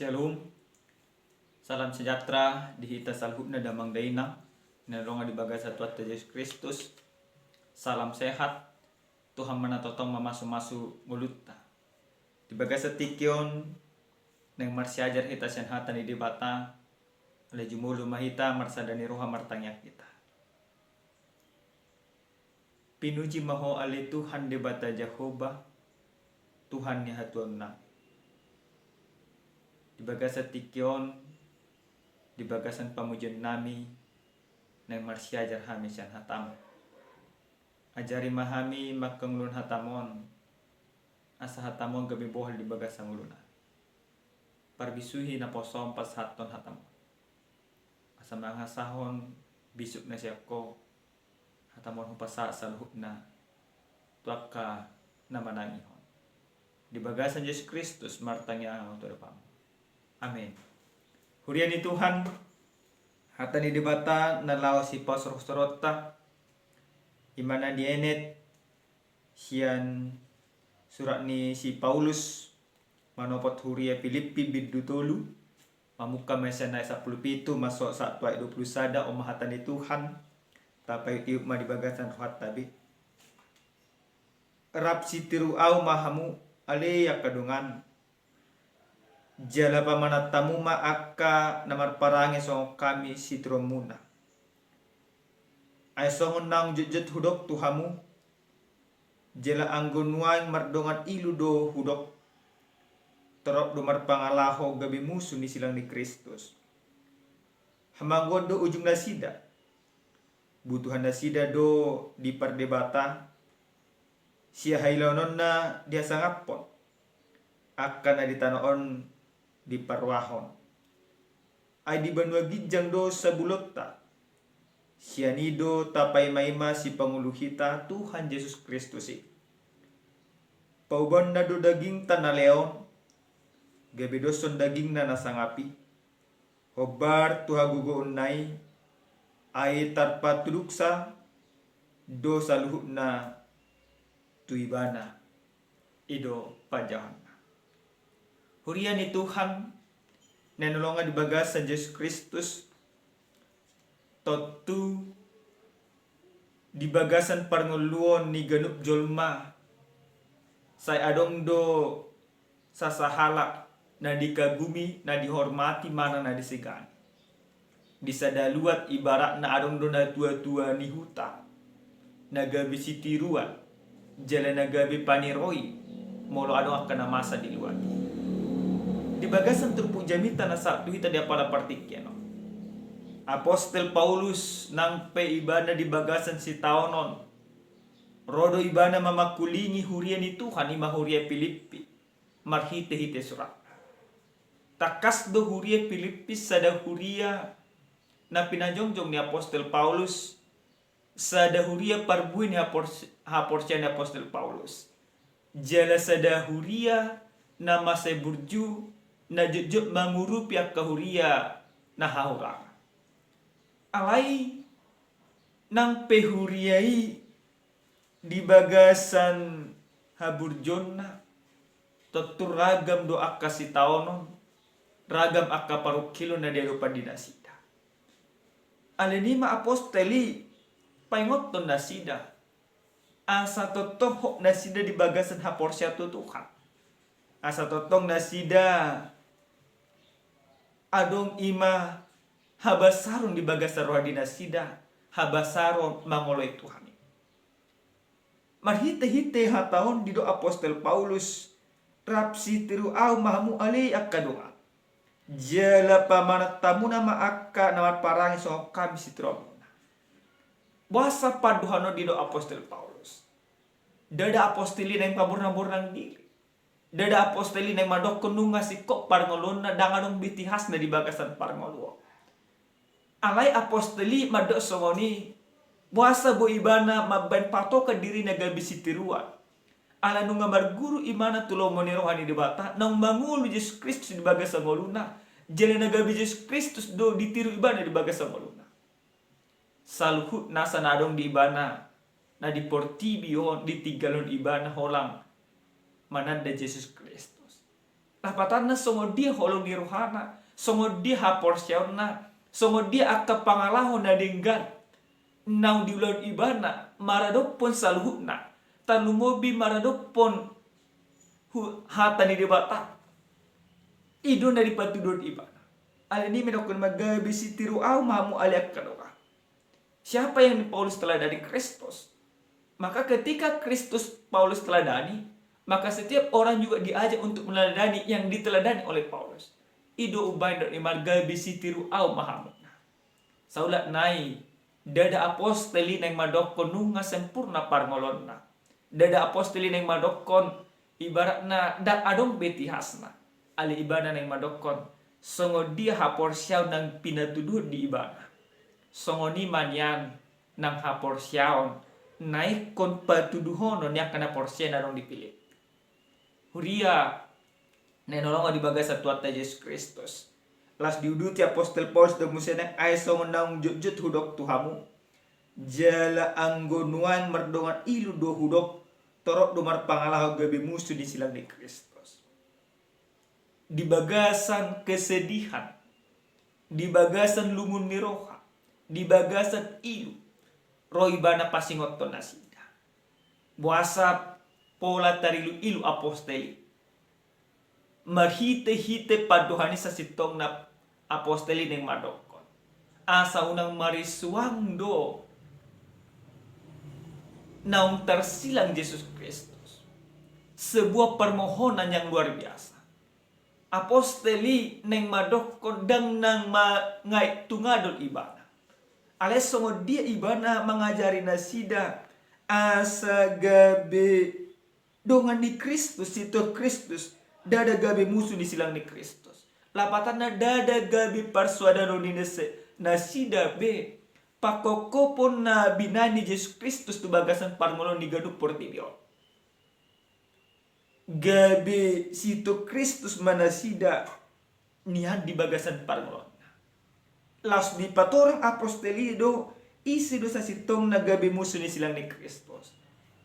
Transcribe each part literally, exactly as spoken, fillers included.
Shalom. Salam sejahtera di hita saluhutna damang dainang na hinaholongan di bagasan Tuhanta Jesus Kristus. Salam sehat. Tuhan ma na tongtong mamasumasu ngolunta. Di bagasan tingki on naeng marsiajar hita sian hata ni Debata. Alai jumolo ma hita marsada ni roha martangiang hita. Pinuji ma Ho ale Tuhan Debata Jahowa, Tuhan ni hatuaonnami. Di bagasan tingki on, di bagasan pamujionnami, naeng marsiajar hami sian hataM. Ajari ma hami mangkangoluhon hataM on, asa hataM on gabe bohal di bagasan ngolunami. Parbisuhi naposoM pasahathon hataM on, asa mangasahon bisuk na sian Ho, hataM on hupasahat saluhutna tu angka na manangihon. Di bagasan Jesus Kristus martangiang ahu tu adopanMu. Amen. Huria ni Tuhan, hata ni Debata na laho sipasorsorhonta, i ma na dienet sian surat ni si Paulus manopot huria Pilippi bindu tolu, mamungka ma sian ayat sampulu pitu, masuk sahat tu ayat dua pulu sada, on ma hata ni Tuhan, tapaihut-ihut ma di bagasan rohanta be. Rap sitiru ahu ma hamu ale angka dongan, jala pamanat hamu ma angka na marparange songon hami sitiruonmuna. Ai songon naung jotjot hudok tu hamu, jala anggo nuaeng mardongan ilu do hudok, torop do marpangalaho gabe musu ni silang ni Kristus. Hamanggoan do ujung nasida. Butuhan nasida do dipardebata, sian hailuanonna dihasangaphon, angka na di tano on diparrohahon. Ai di banua ginjang do sabulonta. Sian i do tapaima-ima sipangolu hita Tuhan Jesus Kristus i. Paubaonna do dagingta na lea on, gabe doshon dagingna na sangap i. Hombar tu hagogoonna i, ai tarpatuduksa do saluhutna tu Ibana. I do panjouonna. Huria ni Tuhan na hinaholongan di bagasan Jesus Kristus, tontu di bagasan parngoluon ni ganup jolma, sai adong do sasahalak na dikagumi, na dihormati manang na disegani. Di sada luat ibaratna adong do na tua-tua ni huta na gabe sitiruan, jala na gabe paniroi molo adong angka na masa di luat i. Di bagasan turpuk jamita na sahat tu hita di apala partingkian on, Apostel Paulus nang pe ibana di bagasan sitaonon, ro do ibana mamangkulingi huria ni Tuhan, i ma huria Pilippi, marhite-hite suratna. Tangkas do huria Pilippi sada huria na pinajongjong ni Apostel Paulus, sada huria parbue ni hapors-, haporseaon ni Apostel Paulus, jala sada huria na mansai burju, na jotjot mangurupi angka huria na hahurangan. Alai nang pe huria i di bagasan haburjuonna, tontu ragam do angka sitaonon, ragam angka parungkilon na diadopan di nasida. Alani i ma apostel i paingothon nasida, asa tongtong hot nasida di bagasan haporseaon tu Tuhan, asa tongtong nasida adong i ma habasaron di bagasan roha ni nasida, habasaron mangoloi Tuhan i. Marhite-hite hata on didok apostel Paulus, rap sitiru ahu ma hamu ale angka dongan, jala pamanat hamuna ma angka na marparange songon hami sitiruonmuna. Boasa pandohan on didok apostel Paulus? Ndada apostel i naeng pabornang-bornang diri. Ndada apostel i naeng mandokkon nunga singkop parngoluonna, ndang adong be tihasna di bagasan parngoluon. Alai apostel i mandok songon i, boasa boi ibana mambaen patokan dirina gabe sitiruan. Ala nunga marguru ibana tu lomo ni roha ni Debata, naung mangolu Jesus Kristus di bagasan ngoluna, jala na gabe Jesus Kristus do ditiru ibana di bagasan ngoluna. Saluhut nasa na adong di ibana na di portibi on ditinggalhon ibana holan mananda Jesus Kristus. Lapatanna songon dia holong ni rohana, songon dia haporseaonna, songon dia angka pangalaho na denggan naung diulahon ibana maradophon saluhutna, tarlumobi maradophon hu-, hata ni Debata. I do na dipatuduhon ibana. Alani i ma dohonon ma gabe sitiru ahu ma hamu ale angka dongan. Siapa yang Paulus teladani? Kristus. Maka ketika Kristus Paulus teladani, maka setiap orang juga diajak untuk meneladani yang diteladani oleh Paulus. I do umbahen dohonon i ma gabe sitiru ahu ma hamu. Saulak nai, ndada apostel i naeng mandokkon nunga sempurna parngoluonna. Ndada apostel i naeng mandokkon ibaratna ndang adong be tihasna. Alai ibana naeng mandokkon songon dia haporseaon naung pinatuduhon di ibana, songon i ma nian nang haporseaon na ingkon patuduhonon ni angka na porsea na adong di Pilippi. Huria na hinaholongan di bagasan Tuhanta Jesus Kristus, laos diuduti apostel Paulus do muse nang, ai songon naung jotjot hudok tu hamu, jala anggo nuaeng mardongan ilu do hudok, torop do marpangalaho gabe musu ni silang ni Kristus. Di bagasan kesedihan, di bagasan lungun ni roha, di bagasan ilu, ro ibana pasingothon nasida. Boasa pola tarilu-ilu apostel i? Marhite-hite pandohan ni sasintongna apostel i naeng mandokkon, asa unang marisuang do naung tarsilang Jesus Kristus. Sebuah permohonan yang luar biasa. Apostel i naeng mandokkon ndang nang ma-, mangaek tungadol ibana. Alai songon dia ibana mangajari nasida asa gabe dongan ni Kristus, situan Kristus, ndada gabe musu ni silang ni Kristus. Lapatanna ndada gabe parsoadanon ni nase-, nasida be pangkophopon na binahen ni Jesus Kristus tu bagasan parngoluon ni ganup portibi on. Gabe situan Kristus ma nasida nian di bagasan parngoluonna. Laos dipatorang apostel i do ise do sasintongna gabe musu ni silang ni Kristus.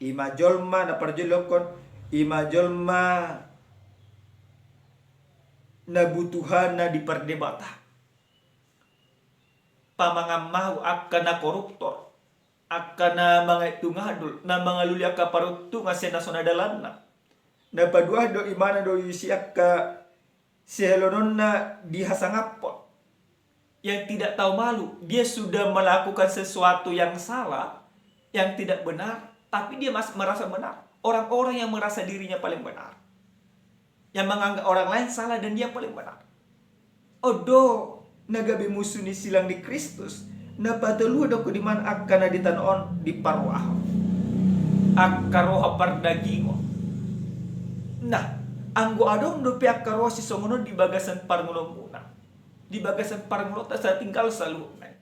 I ma jolma na parjolo dohonon, i ma jolma na butuhana dipardebata. Pamangan mahu angka na koruptor, angka na mangaek tungadol, na mangalului angka paruntungan sian na so na dalanna. Na paduahon do imana do disi angka sihelononna dihasangaphon. Yang tidak tahu malu, dia sudah melakukan sesuatu yang salah, yang tidak benar, tapi dia masih merasa benar. Orang-orang yang merasa dirinya paling benar, yang menganggap orang lain salah dan dia paling benar. On do na gabe musu ni silang ni Kristus. Na patoluhon do dohonon imana angka na di tano on diparrohahon, angka roha pardagingon. Nah, anggo adong dope angka roha sisongon on di bagasan parngoluonmuna, di bagasan parngoluonta, sai tinggal saluhutna i,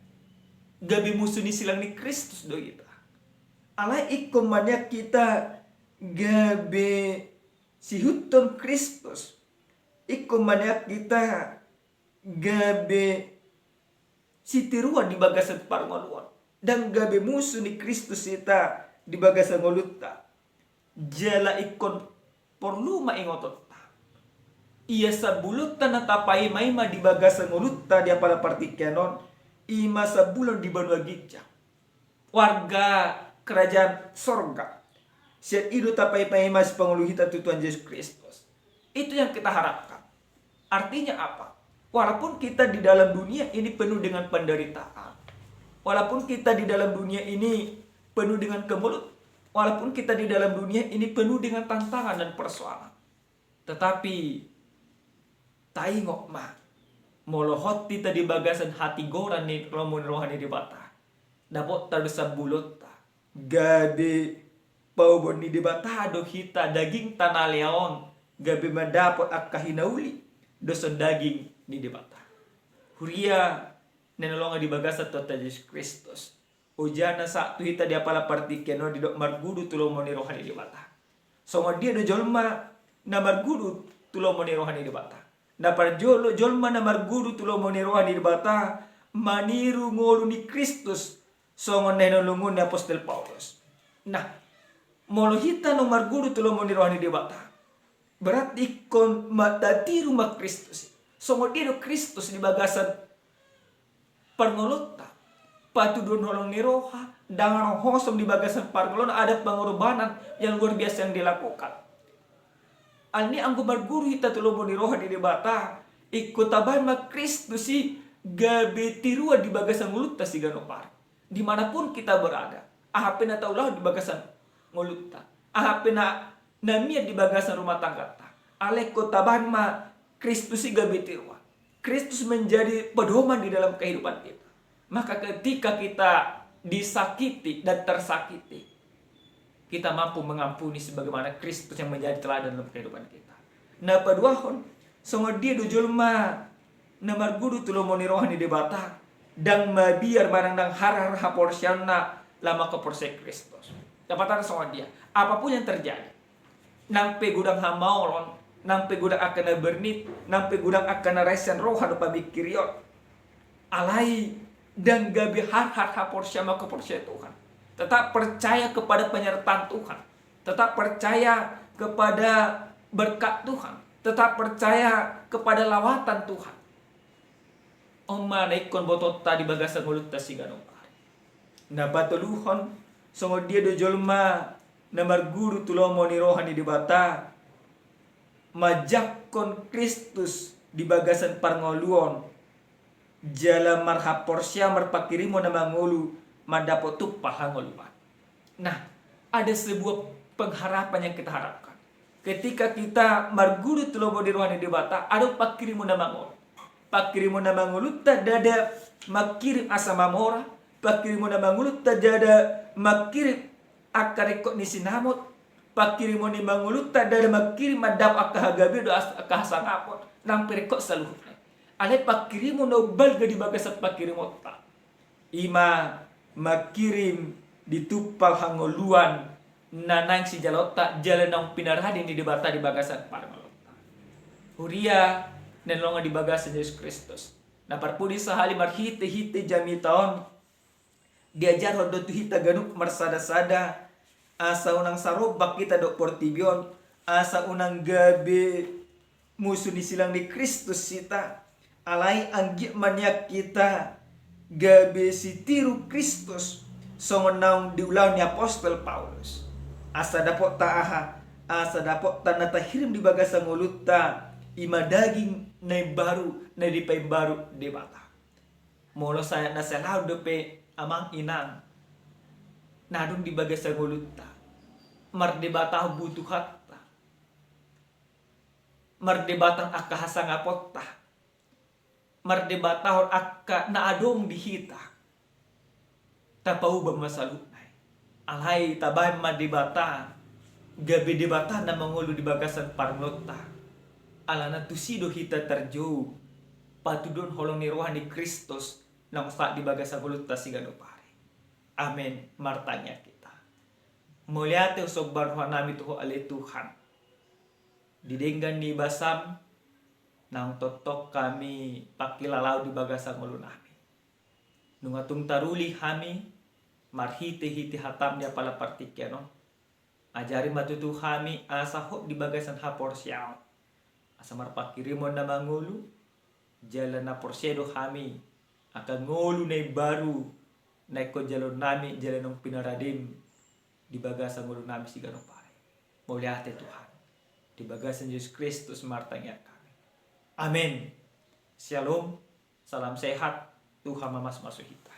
gabe musu ni silang ni Kristus do hita. Alai ingkon ma nian hita gabe siihuthon Kristus. Ingkon ma nian hita gabe sitiruon di bagasan parngoluon. Ndang gabe musu ni Kristus hita di bagasan ngolunta. Jala ingkon porlu ma ingotonta, ia sambulotta na tapaima-ima di bagasan ngolunta di apala partingkian on, i ma sambulo di banua ginjang, warga kerajaan sorga. Sian i do tapaima-ima sipangolu hita tu Tuhan Jesus Kristus. Itu yang kita harapkan. Artinya apa? Walaupun kita di dalam dunia ini penuh dengan penderitaan, walaupun kita di dalam dunia ini penuh dengan kemelut, walaupun kita di dalam dunia ini penuh dengan tantangan dan persoalan, tetapi taingot ma, molo hot hita di bagasan hatigoran ni lomo ni roha ni Debata, dapotta do sambulonta. Gabe paubon ni Debata do hita, dagingta na lea on gabe mandapot angka hinauli do son daging ni Debata. Huria na hinaholongan di bagasan Tuhanta Jesus Kristus, ojana sahat tu hita di apala partingkian on didok margudu tu lomo ni roha ni Debata. Songon dia do jolma na margudu tu lomo ni roha ni Debata? Na parjolo, jolma na margudu tu lomo ni roha ni Debata maniru ngolu ni Kristus, songon na hinolungon ni apostel Paulus. Nah, molo hita naung margudu tu lomo ni roha ni Debata, Berarti ingkon ma tatiru ma Kristus i. Songon dia do Kristus di bagasan parngoluonta? Patuduhon holong ni roha, ndang hosom di bagasan parngoluon, ada pengorbanan yang luar biasa yang dilakukan. Alani anggo marguru hita tu lomo ni roha ni Debata, ingkon tabahen ma Kristus i gabe tiruan di bagasan ngolunta siganup ari. Di mana pun kita berada, aha pe na taulahon di bagasan ngolunta, aha pe na, na mian di bagasan rumah tanggata, alai ingkon tabahen ma Kristus i gabe tiruan. Kristus menjadi pedoman di dalam kehidupan kita. Maka ketika kita disakiti dan tersakiti, kita mampu mengampuni sebagaimana Kristus yang menjadi teladan dalam kehidupan kita. Na paduahon, songon dia do jolma na marguru tu lomo ni roha ni Debata, ndang mabiar manang ndang harhar haporseaonna laho mangkaporseai Kristus. Dapatanna songon dia, apapun yang terjadi, nang pe godang hamaolon, nang pe godang angka na bernit, nang pe godang angka na raisan roha dohot pamingkirion, alai ndang gabe harhar haporseaon mangkaporseai Tuhan. Tetap percaya kepada penyertaan Tuhan. Tetap percaya kepada berkat Tuhan. Tetap percaya kepada lawatan Tuhan. On ma na ingkon botoonta di bagasan ngolunta siganup ari. Na patoluhon, songon dia do jolma na marguru tu lomo ni roha ni Debata, manjangkon Kristus di bagasan parngoluon, jala marhaporseaon, marpanghirimon na mangolu mandapot tumpal hangoluan. Nah, ada sebuah pengharapan yang kita harapkan. Ketika kita marguru tu lomo ni roha ni Debata, adong panghirimon na mangolu. Panghirimon na mangolunta ndada manghirim asa mamora, panghirimon na mangolunta ndada manghirim angka ringkot ni sinamot, panghirimon na mangolunta ndada manghirim mandapot angka hagabeon dohot as-, angka hasangapon, nang pe ringkot saluhutna. Alai panghirimon na umbalga di bagasan panghirimonta, i ma manghirim di tumpal hangoluan na naeng sijaloonta jala naung pinarade ni Debata di bagasan parngoluonta. Huria na hinaholongan di bagasan Jesus Kristus, na parpudi sahali, marhitehite jamita on diajarhon do tu hita ganup marsadasada, asa unang sarombak hita dohot portibi on, asa unang gabe musu ni silang ni Kristus hita. Alai anggiat ma nian hita gabe sitiru Kristus, songon naung diulahon ni apostel Paulus. Asa dapotta aha? Asa dapotta na tahirim di bagasan ngolunta, i ma daging na imbaru, na dipaimbaru Debata. Molo sai na salaon dope, amang inang, na adong di bagasan ngolunta, mardebatahon butuhanta, mardebatahon angka hasangaponta, mardebatahon angka na adong di hita, tapauba ma saluhutna i. Alai tabahen ma Debata gabe Debata na mangolu di bagasan parngoluonta. Alana tusi do hita tarjou patuduhon holong ni roha ni Kristus naung sahat di bagasan ngolunta siganup ari. Amen. Martangiang hita. Mauliate husomba rohanami tu Ho ale Tuhan. Di denggan ni basam naung tongtong hami pangkilalaon di bagasan ngolunami. Nunga tung taruli hami marhitehite hatam di apala partingkian on. Ajari ma tutu hami asa hot di bagasan haporseaon, asa marpanghirimon na mangolu, jala na porsea do hami angka ngolu na imbaru na ingkon jaloonnami jala naung pinaradem di bagasan ngolunami siganup ari. Mauliate Tuhan. Di bagasan Jesus Kristus martangiang hami. Amen. Syalom. Salam sehat. Tuhan mamasumasu hita.